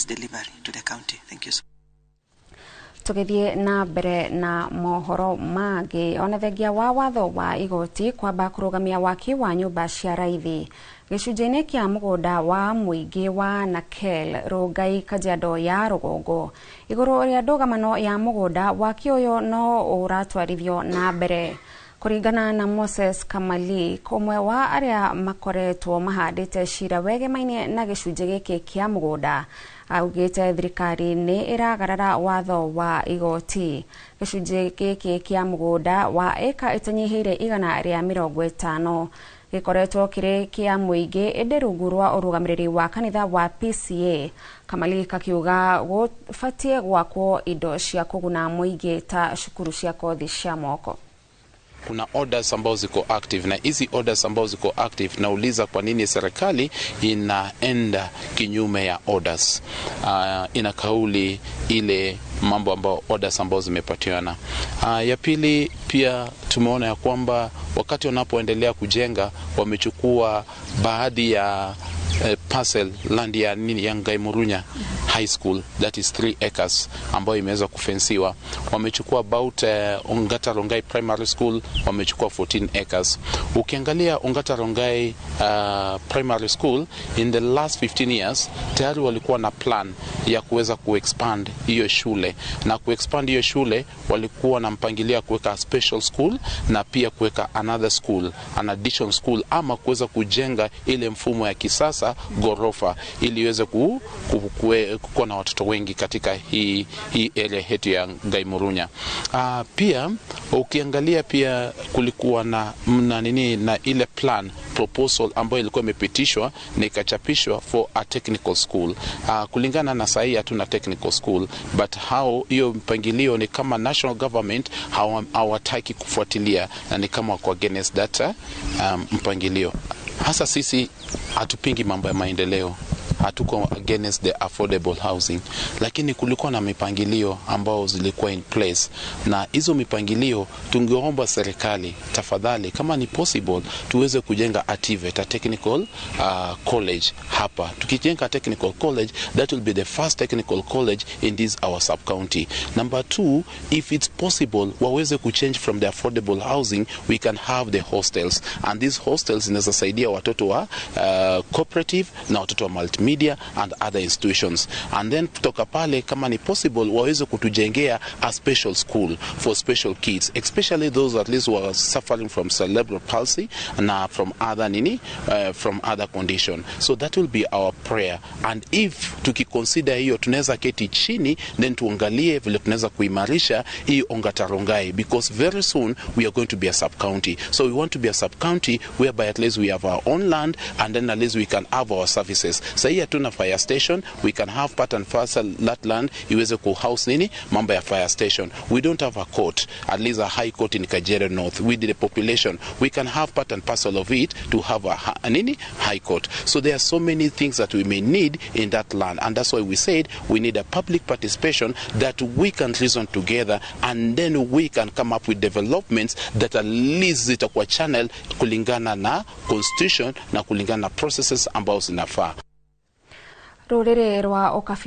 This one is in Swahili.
delivery to the county. Thank you. Tũgĩthiĩ na mbere na mohoro mangĩ, ona thengia wa watho wa igoti kwamba kũrũgamia waki wa nyũmba cia raithi gĩcunjĩ-inĩ kĩa mũgũnda wa mũingĩ wa Nakel, Rongai, Kajiado ya Rũgongo, igũrũ rĩa ndũgamano ya mũgũnda, waki ũyũ no ũratwarithio na mbere. Kũringana na Moses Kamali, ũmwe wa arĩa makoretwo mahandĩte cira wegemaine na gĩcunjĩ gĩkĩ kĩa mũgũnda, augĩte thirikari nĩ ĩragarara watho wa igoti. Gĩcunjĩ gĩkĩ kĩa mũgũnda wa ĩka ĩtanyihĩire 150 gĩkoretwo kĩrĩ kĩa mũingĩ, ĩndĩ rungu rwa ũrũgamĩrĩri wa kanitha wa PCA. Kamali kakiuga gũbatiĩ gwakwo indo cia kũguna mũingĩ ta cukuru cia kothi cia moko. Kuna orders ambazo ziko active, na hizi orders ambazo ziko active, nauliza kwa nini serikali inaenda kinyume ya orders? Ina kauli ile mambo ambao orders ambazo zimepatiana. Ya pili, pia tumeona ya kwamba wakati wanapoendelea kujenga wamechukua baadhi ya parcel land ya nini, ya Ngaimurunya High School, that is 3 acres ambayo imeweza kufensiwa. Wamechukua about Ongata Rongai Primary School, wamechukua 14 acres. Ukiangalia Ongata Rongai Primary School, in the last 15 years tayari walikuwa na plan ya kuweza kuexpand hiyo shule, na kuexpand hiyo shule walikuwa na mpangilio ya kuweka special school na pia kuweka another school, an addition school, ama kuweza kujenga ile mfumo ya kisasa ghorofa ili iweze kuwa na watoto wengi katika hii area yetu ya Ngaimurunya. Pia ukiangalia pia kulikuwa na nini, na ile plan proposal ambayo ilikuwa imepitishwa na ikachapishwa for a technical school. Kulingana na sahii hatuna technical school, but how hiyo mpangilio ni kama national government hawataki kufuatilia na ni kama wako against that mpangilio. Hasa sisi hatupingi mambo ya maendeleo, hatuko against the affordable housing, lakini kulikuwa na mipangilio ambao zilikuwa in place, na hizo mipangilio tungeomba serikali tafadhali, kama ni possible, tuweze kujenga a TVET, a technical college hapa. Tukijenga technical college, that will be the first technical college in this our sub county. Number two, if it's possible, waweze kuchange from the affordable housing, we can have the hostels, and these hostels zinaweza saidia watoto wa cooperative na watoto wa multimedia and other institutions. And then kutoka pale, kama ni possible, waweze kutujengea a special school for special kids, especially those at least who are suffering from cerebral palsy na from other nini, from other condition. So that will be our prayer, and if tukiconsider hiyo, tunaweza keti chini then tuangalie vile tunaweza kuimarisha hii Ongata Rongai, because very soon we are going to be a sub county. So we want to be a sub county whereby at least we have our own land and then at least we can have our services. Sahii hatuna fire station. We can have part and parcel that land iweze ku house nini, mambo ya fire station. We don't have a court, at least a high court in Kajiado North. With the population, we can have part and parcel of it to have a nini, high court. So there are so many things that we may need in that land, and that's why we said we need a public participation that we can reason together and then we can come up with developments that at least zitakuwa channel kulingana na constitution na kulingana na processes ambazo zinafaa. Rũrĩrĩ rwa Ũkabi.